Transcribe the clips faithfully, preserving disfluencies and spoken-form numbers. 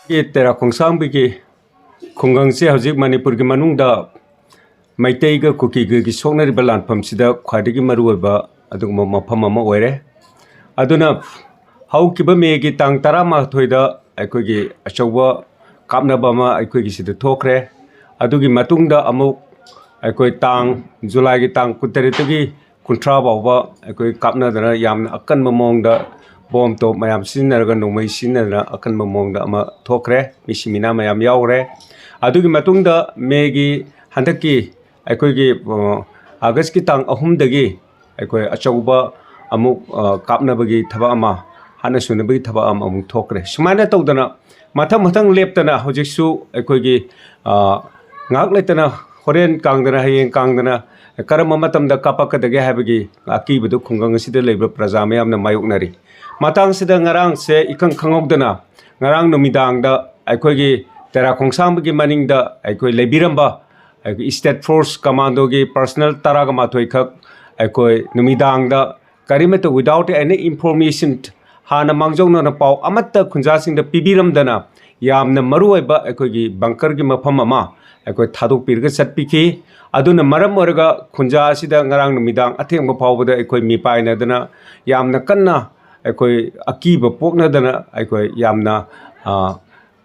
ꯇꯦꯔꯥ ꯈꯣꯡꯁꯥꯡꯕꯤꯒꯤ ꯈꯨꯡꯒꯪꯁꯦ ꯍꯧꯖꯤꯛ ꯃꯅꯤꯄꯨꯔꯒꯤ ꯃꯅꯨꯡꯗ ꯃꯩꯇꯩꯒ ꯀꯨꯀꯤꯒꯒꯤ ꯁꯣꯛꯅꯔꯤꯕ ꯂꯥꯟꯐꯝꯁꯤꯗ ꯈ꯭ꯋꯥꯏꯗꯒꯤ ꯃꯔꯨꯑꯣꯏꯕ ꯑꯗꯨꯒꯨꯝꯕ ꯃꯐꯝ ꯑꯃ ꯑꯣꯏꯔꯦ꯫ ꯑꯗꯨꯅ ꯍꯧꯈꯤꯕ ꯃꯦꯒꯤ ꯇꯥꯡ ꯇꯔꯥꯃꯥꯊꯣꯏꯗ ꯑꯩꯈꯣꯏꯒꯤ ꯑꯆꯧꯕ ꯀꯥꯞꯅꯕ ꯑꯃ ꯑꯩꯈꯣꯏꯒꯤ ꯁꯤꯗ ꯊꯣꯛꯈ꯭ꯔꯦ꯫ ꯑꯗꯨꯒꯤ ꯃꯇꯨꯡꯗ ꯑꯃꯨꯛ ꯑꯩꯈꯣꯏ ꯇꯥꯡ, ꯖꯨꯂꯥꯏꯒꯤ ꯇꯥꯡ ꯀꯨꯟꯇꯔꯦꯠꯇꯒꯤ ꯀꯨꯟꯊ꯭ꯔꯥ ꯐꯥꯎꯕ ꯑꯩꯈꯣꯏ ꯀꯥꯞꯅꯗꯅ ꯌꯥꯝꯅ ꯑꯀꯟꯕ ꯃꯑꯣꯡꯗ ꯕꯣꯝ ꯇꯣꯞ ꯃꯌꯥꯝ ꯁꯤꯖꯤꯟꯅꯔꯒ, ꯅꯣꯡꯃꯩ ꯁꯤꯖꯤꯟꯅꯗꯅ ꯑꯀꯟꯕ ꯃꯑꯣꯡꯗ ꯑꯃ ꯊꯣꯛꯈ꯭ꯔꯦ꯫ ꯃꯤꯁꯤ ꯃꯤꯅꯥ ꯃꯌꯥꯝ ꯌꯥꯎꯈ꯭ꯔꯦ꯫ ꯑꯗꯨꯒꯤ ꯃꯇꯨꯡꯗ ꯃꯦꯒꯤ ꯍꯟꯗꯛꯀꯤ ꯑꯩꯈꯣꯏꯒꯤ, ꯑ, ꯑꯥꯒꯁꯀꯤ ꯇꯥꯡ ꯑꯍꯨꯝꯗꯒꯤ ꯑꯩꯈꯣꯏ ꯑꯆꯧꯕ ꯑꯃꯨꯛ, ꯑ, ꯀꯥꯞꯅꯕꯒꯤ ꯊꯕꯛ ꯑꯃ, ꯍꯥꯠꯅ ꯁꯨꯅꯕꯒꯤ ꯊꯕꯛ ꯑꯃ ꯑꯃꯨꯛ ꯊꯣꯛꯈ꯭ꯔꯦ꯫ ꯁꯨꯃꯥꯏꯅ ꯇꯧꯗꯅ ꯃꯊꯪ ꯃꯊꯪ ꯂꯦꯞꯇꯅ ꯍꯧꯖꯤꯛꯁꯨ ꯑꯩꯈꯣꯏꯒꯤ, ꯑ, ꯉꯥꯏꯍꯥꯛ ꯂꯩꯇꯅ ꯍꯣꯔꯦꯟ ꯀꯥꯡꯗꯅ, ꯍꯌꯦꯡ ꯀꯥꯡꯗꯅ ꯀꯔꯝꯕ ꯃꯇꯝꯗ ꯀꯥꯞꯄꯛꯀꯗꯒꯦ ꯍꯥꯏꯕꯒꯤ ꯑꯀꯤꯕꯗꯨ ꯈꯨꯡꯒꯪ ꯑꯁꯤꯗ ꯂꯩꯕ ꯄ꯭ꯔꯖꯥ ꯃꯌꯥꯝꯅ ꯃꯥꯌꯣꯛꯅꯔꯤ꯫ ꯃꯇꯥꯡꯁꯤꯗ ꯉꯔꯥꯡꯁꯦ ꯏꯈꯪ ꯈꯪꯍꯧꯗꯅ ꯉꯔꯥꯡ ꯅꯨꯃꯤꯗꯥꯡꯗ ꯑꯩꯈꯣꯏꯒꯤ ꯇꯦꯔꯥ ꯈꯣꯡꯁꯥꯡꯕꯒꯤ ꯃꯅꯤꯡꯗ ꯑꯩꯈꯣꯏ ꯂꯩꯕꯤꯔꯝꯕ ꯑꯩꯈꯣꯏ state force commandoꯒꯤ personnel ꯇꯔꯥꯒ ꯃꯥꯊꯣꯏ ꯈꯛ ꯑꯩꯈꯣꯏ ꯅꯨꯃꯤꯗꯥꯡꯗ ꯀꯔꯤꯃꯠꯇ, without any information, ꯍꯥꯟꯅ ꯃꯥꯡꯖꯧꯅꯅ ꯄꯥꯎ ꯑꯃꯠꯇ ꯈꯨꯟꯖꯥꯁꯤꯡꯗ ꯄꯤꯕꯤꯔꯝꯗꯅ ꯌꯥꯝꯅ ꯃꯔꯨꯑꯣꯏꯕ ꯑꯩꯈꯣꯏꯒꯤ bunkerꯒꯤ ꯃꯐꯝ ꯑꯃ ꯑꯩꯈꯣꯏ ꯊꯥꯗꯣꯛꯄꯤꯔꯒ ꯆꯠꯄꯤꯈꯤ꯫ ꯑꯗꯨꯅ ꯃꯔꯝ ꯑꯣꯏꯔꯒ ꯈꯨꯟꯖꯥ ꯑꯁꯤꯗ ꯉꯔꯥꯡ ꯅꯨꯃꯤꯗꯥꯡ ꯑꯊꯦꯡꯕ ꯐꯥꯎꯕꯗ ꯑꯩꯈꯣꯏ ꯃꯤꯄꯥꯏꯅꯗꯅ ꯌꯥꯝꯅ ꯀꯟꯅ ꯑꯩꯈꯣꯏ ꯑꯀꯤꯕ ꯄꯣꯛꯅꯗꯅ ꯑꯩꯈꯣꯏ ꯌꯥꯝꯅ, ꯑ,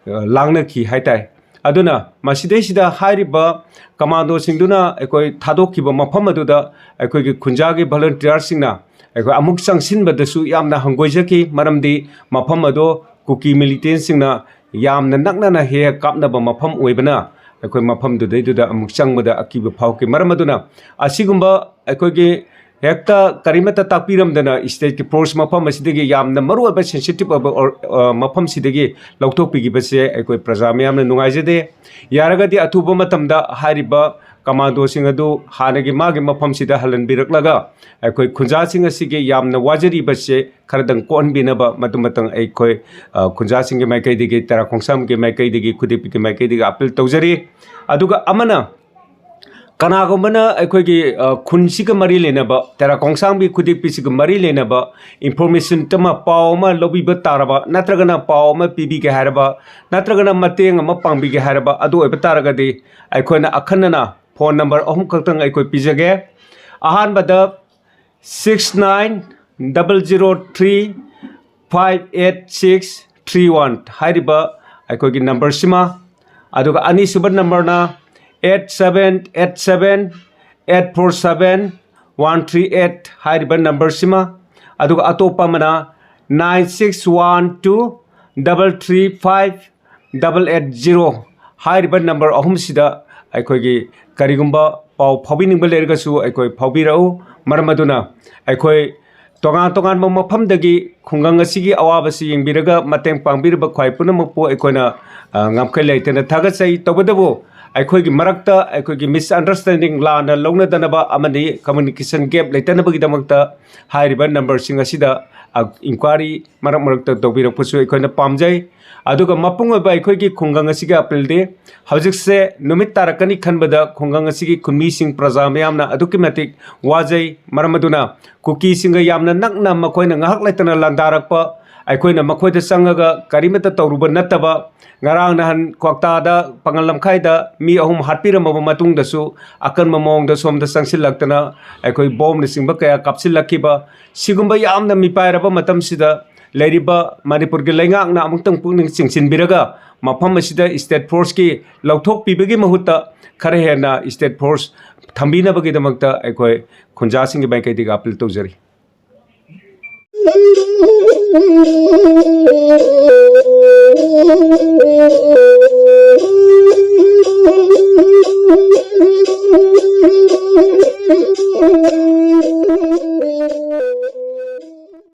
ꯂꯥꯡꯅꯈꯤ ꯍꯥꯏꯇꯥꯔꯦ꯫ ꯑꯗꯨꯅ ꯃꯁꯤꯗꯩꯁꯤꯗ ꯍꯥꯏꯔꯤꯕ commandoꯁꯤꯡꯗꯨꯅ ꯑꯩꯈꯣꯏ ꯊꯥꯗꯣꯛꯈꯤꯕ ꯃꯐꯝ ꯑꯗꯨꯗ ꯑꯩꯈꯣꯏꯒꯤ ꯈꯨꯟꯖꯥꯒꯤ volunteerꯁꯤꯡꯅ ꯑꯩꯈꯣꯏ ꯑꯃꯨꯛ ꯆꯪꯁꯤꯟꯕꯗꯁꯨ ꯌꯥꯝꯅ ꯍꯪꯒꯣꯏꯖꯈꯤ, ꯃꯔꯝꯗꯤ ꯃꯐꯝ ꯑꯗꯣ ꯀꯨꯀꯤ militantꯁꯤꯡꯅ ꯌꯥꯝꯅ ꯅꯛꯅꯅ ꯍꯦꯛ ꯍꯦꯛ ꯀꯥꯞꯅꯕ ꯃꯐꯝ ꯑꯣꯏꯕꯅ ꯑꯩꯈꯣꯏ ꯃꯐꯝꯗꯨꯗꯩꯗꯨꯗ ꯑꯃꯨꯛ ꯆꯪꯕꯗ ꯑꯀꯤꯕ ꯐꯥꯎꯈꯤ꯫ ꯃꯔꯝ ꯑꯗꯨꯅ ꯑꯁꯤꯒꯨꯝꯕ ꯑꯩꯈꯣꯏꯒꯤ ꯍꯦꯛꯇ ꯀꯔꯤꯃꯠꯇ ꯇꯥꯛꯄꯤꯔꯝꯗꯅ stateꯀꯤ force ꯃꯐꯝ ꯑꯁꯤꯗꯒꯤ ꯌꯥꯝꯅ ꯃꯔꯨꯑꯣꯏꯕ sensitive ꯑꯣꯏꯕ ꯑꯣꯔ-, ꯑ, ꯃꯐꯝꯁꯤꯗꯒꯤ ꯂꯧꯊꯣꯛꯄꯤꯈꯤꯕꯁꯦ ꯑꯩꯈꯣꯏ ꯄ꯭ꯔꯖꯥ ꯃꯤꯌꯥꯝꯅ ꯅꯨꯡꯉꯥꯏꯖꯗꯦ꯫ ꯌꯥꯔꯒꯗꯤ ꯑꯊꯨꯕ ꯃꯇꯝꯗ ꯍꯥꯏꯔꯤꯕ commandoꯁꯤꯡ ꯑꯗꯨ ꯍꯥꯟꯅꯒꯤ ꯃꯥꯒꯤ ꯃꯐꯝꯁꯤꯗ ꯍꯜꯍꯟꯕꯤꯔꯛꯂꯒ ꯑꯩꯈꯣꯏ ꯈꯨꯟꯖꯥꯁꯤꯡ ꯑꯁꯤꯒꯤ ꯌꯥꯝꯅ ꯋꯥꯖꯔꯤꯕꯁꯦ ꯈꯔꯗꯪ ꯀꯣꯛꯍꯟꯕꯤꯅꯕ ꯃꯗꯨꯃꯇꯪ ꯑꯩꯈꯣꯏ, ꯑ, ꯈꯨꯟꯖꯥꯁꯤꯡꯒꯤ ꯃꯥꯏꯀꯩꯗꯒꯤ, ꯇꯦꯔꯥ ꯈꯣꯡꯁꯥꯡꯒꯤ ꯃꯥꯏꯀꯩꯗꯒꯤ, ꯈꯨꯗꯤꯡꯃꯛꯀꯤ ꯃꯥꯏꯀꯩꯗꯒꯤ appeal ꯇꯧꯖꯔꯤ꯫ ꯑꯗꯨꯒ ꯑꯃꯅ ꯀꯅꯥꯒꯨꯝꯕꯅ ꯑꯩꯈꯣꯏꯒꯤ, ꯑ, ꯈꯨꯟꯁꯤꯒ ꯃꯔꯤ ꯂꯩꯅꯕ, ꯇꯦꯔꯥ ꯈꯣꯡꯁꯥꯡꯕꯤ ꯈꯨꯗꯤꯛꯄꯤꯁꯤꯒ ꯃꯔꯤ ꯂꯩꯅꯕ information ꯑꯃ, ꯄꯥꯎ ꯑꯃ ꯂꯧꯕꯤꯕ ꯇꯥꯔꯕ, ꯅꯠꯇ꯭ꯔꯒꯅ ꯄꯥꯎ ꯑꯃ ꯄꯤꯕꯤꯒꯦ ꯍꯥꯏꯔꯕ, ꯅꯠꯇ꯭ꯔꯒꯅ ꯃꯇꯦꯡ ꯑꯃ ꯄꯥꯡꯕꯤꯒꯦ ꯍꯥꯏꯔꯕ, ꯑꯗꯨ ꯑꯣꯏꯕ ꯇꯥꯔꯒꯗꯤ ꯑꯩꯈꯣꯏꯅ ꯑꯈꯟꯅꯅ phone number ꯑꯍꯨꯝ ꯈꯛꯇꯪ ꯑꯩꯈꯣꯏ ꯄꯤꯖꯒꯦ꯫ ꯑꯍꯥꯟꯕꯗ six nine double zero three five eight six three one ꯍꯥꯏꯔꯤꯕ ꯑꯩꯈꯣꯏꯒꯤ numberꯁꯤꯃ, ꯑꯗꯨꯒ ꯑꯅꯤꯁꯨꯕ numberꯅ eight seven eight seven eight four seven one three eight ꯍꯥꯏꯔꯤꯕ numberꯁꯤꯃ, ꯑꯗꯨꯒ ꯑꯇꯣꯞꯄ ꯑꯃꯅ nine six one two double three five double eight zero ꯍꯥꯏꯔꯤꯕ number ꯑꯍꯨꯝꯁꯤꯗ ꯑꯩꯈꯣꯏꯒꯤ ꯀꯔꯤꯒꯨꯝꯕ ꯄꯥꯎ ꯐꯥꯎꯕꯤꯅꯤꯡꯕ ꯂꯩꯔꯒꯁꯨ ꯑꯩꯈꯣꯏ ꯐꯥꯎꯕꯤꯔꯛꯎ꯫ ꯃꯔꯝ ꯑꯗꯨꯅ ꯑꯩꯈꯣꯏ ꯇꯣꯉꯥꯟ ꯇꯣꯉꯥꯟꯕ ꯃꯐꯝꯗꯒꯤ ꯈꯨꯡꯒꯪ ꯑꯁꯤꯒꯤ ꯑꯋꯥꯕꯁꯤ ꯌꯦꯡꯕꯤꯔꯒ ꯃꯇꯦꯡ ꯄꯥꯡꯕꯤꯔꯤꯕ ꯈ꯭ꯋꯥꯏ ꯄꯨꯝꯅꯃꯛꯄꯨ ꯑꯩꯈꯣꯏꯅ, ꯑ, ꯉꯝꯈꯩ ꯂꯩꯇꯅ ꯊꯥꯒꯠꯆꯩ꯫ ꯇꯧꯕꯇꯕꯨ ꯑꯩꯈꯣꯏꯒꯤ ꯃꯔꯛꯇ ꯑꯩꯈꯣꯏꯒꯤ misunderstanding ꯂꯥꯟꯅ ꯂꯧꯅꯗꯅꯕ ꯑꯃꯗꯤ communication gap ꯂꯩꯇꯅꯕꯒꯤꯗꯃꯛꯇ ꯍꯥꯏꯔꯤꯕ numberꯁꯤꯡ ꯑꯁꯤꯗ, ꯑ, inquiry ꯃꯔꯛ ꯃꯔꯛꯇ ꯇꯧꯕꯤꯔꯛꯄꯁꯨ ꯑꯩꯈꯣꯏꯅ ꯄꯥꯝꯖꯩ꯫ ꯑꯗꯨꯒ ꯃꯄꯨꯡ ꯑꯣꯏꯕ ꯑꯩꯈꯣꯏꯒꯤ ꯈꯨꯡꯒꯪ ꯑꯁꯤꯒꯤ ꯑꯄꯤꯜꯗꯤ, ꯍꯧꯖꯤꯛꯁꯦ ꯅꯨꯃꯤꯠ ꯇꯥꯔꯛꯀꯅꯤ ꯈꯟꯕꯗ ꯈꯨꯡꯒꯪ ꯑꯁꯤꯒꯤ ꯈꯨꯟꯃꯤꯁꯤꯡ, ꯄ꯭ꯔꯖꯥ ꯃꯌꯥꯝꯅ ꯑꯗꯨꯛꯀꯤ ꯃꯇꯤꯛ ꯋꯥꯖꯩ꯫ ꯃꯔꯝ ꯑꯗꯨꯅ ꯀꯨꯀꯤꯁꯤꯡꯒ ꯌꯥꯝꯅ ꯅꯛꯅ ꯃꯈꯣꯏꯅ ꯉꯥꯏꯍꯥꯛ ꯂꯩꯇꯅ ꯂꯥꯟꯗꯥꯔꯛꯄ, ꯑꯩꯈꯣꯏꯅ ꯃꯈꯣꯏꯗ ꯆꯪꯉꯒ ꯀꯔꯤꯃꯠꯇ ꯇꯧꯔꯨꯕ ꯅꯠꯇꯕ, ꯉꯔꯥꯡ ꯅꯍꯥꯟ ꯀ꯭ꯋꯥꯛꯇꯥꯗ ꯄꯥꯉꯜ ꯂꯝꯈꯥꯏꯗ ꯃꯤ ꯑꯍꯨꯝ ꯍꯥꯠꯄꯤꯔꯝꯃꯕ ꯃꯇꯨꯡꯗꯁꯨ ꯑꯀꯟꯕ ꯃꯑꯣꯡꯗ ꯁꯣꯝꯗ ꯆꯪꯁꯤꯜꯂꯛꯇꯅ ꯑꯩꯈꯣꯏ ꯕꯣꯝꯅꯆꯤꯡꯕ ꯀꯌꯥ ꯀꯥꯞꯁꯤꯜꯂꯛꯈꯤꯕ, ꯁꯤꯒꯨꯝꯕ ꯌꯥꯝꯅ ꯃꯤꯄꯥꯏꯔꯕ ꯃꯇꯝꯁꯤꯗ ꯂꯩꯔꯤꯕ ꯃꯅꯤꯄꯨꯔꯒꯤ ꯂꯩꯉꯥꯛꯅ ꯑꯃꯨꯛꯇꯪ ꯄꯨꯛꯅꯤꯡ ꯆꯤꯡꯁꯤꯟꯕꯤꯔꯒ ꯃꯐꯝ ꯑꯁꯤꯗ state forceꯀꯤ ꯂꯧꯊꯣꯛꯄꯤꯕꯒꯤ ꯃꯍꯨꯠꯇ ꯈꯔ ꯍꯦꯟꯅ state force ꯊꯝꯕꯤꯅꯕꯒꯤꯗꯃꯛꯇ ꯑꯩꯈꯣꯏ ꯈꯨꯟꯖꯥꯁꯤꯡꯒꯤ ꯃꯥꯏꯀꯩꯗꯒꯤ appeal ꯇꯧꯖꯔꯤ꯫